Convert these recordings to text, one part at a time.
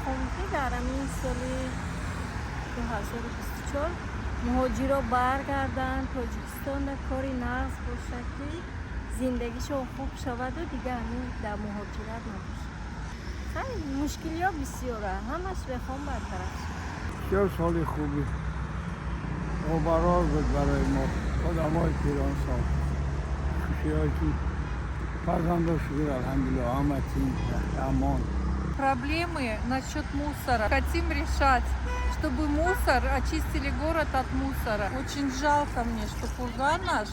Мехоҳам, ки дар ҳамин соли 2024 муҳоҷиро баргарданд Тоҷикистонда, кори нағз бошад, ки зиндагишон хуб шаваду дигар ҳамин дар муҳоҷират набошад. Хай, мушкилиҳо бисёра, ҳамаш мехоҳам бартараф шавад. Бисёр соли хуби обарор буд барои мо, одамои пиронсол. Хушиҳое ки фарзандо, шукр, алҳамдулилло, ҳама тинҷ, амон. Проблемы насчет мусора. Хотим решать, чтобы мусор, очистили город от мусора. Очень жалко мне, что Курган наш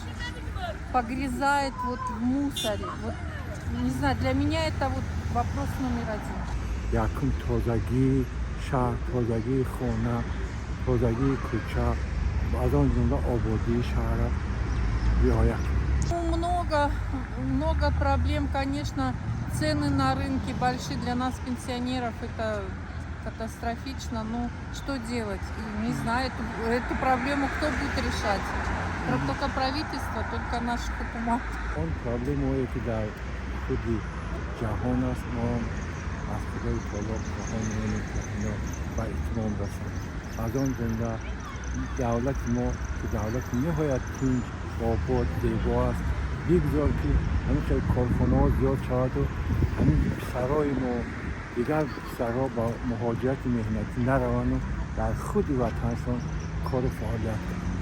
погрязает вот в мусоре. Вот, не знаю, для меня это вот вопрос номер один. Якум, тозагии шаҳр, тозагии хона, тозагии кӯча, аз он ҷумла ободии шаҳрро риоя кунем. Ну, много, много проблем, конечно. Цены на рынке большие для нас, пенсионеров, это катастрофично. Ну, что делать? И не знаю, эту проблему кто будет решать? Только правительство, только наш хукумат. Он проблемое, ки дар худи ҷаҳон аст, мо аз Худои таоло хоҳонем, ки ино ба итмом расанд. Аз он ҷумла давлати мо, ки давлати ниҳоят тинҷ, обод, зебо аст, бигзор, ки ҳамин хел корхонаҳо зиёд шаваду ҳамин писарои мо, дигар писарҳо ба муҳоҷирати меҳнатӣ нараванду дар худи ватаншон кору фаъолият кунанд.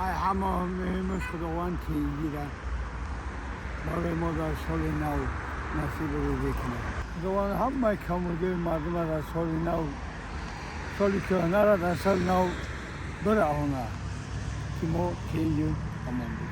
Ай, ҳама муҳимаш, Худованд тинҷира барои мо дар соли нав насиб рӯзӣ кунад. Худованд ҳамаи камбудиҳои мардума дар соли нав, соли кӯҳнара дар соли нав бираҳонад, ки мо тинҷу амон бошем.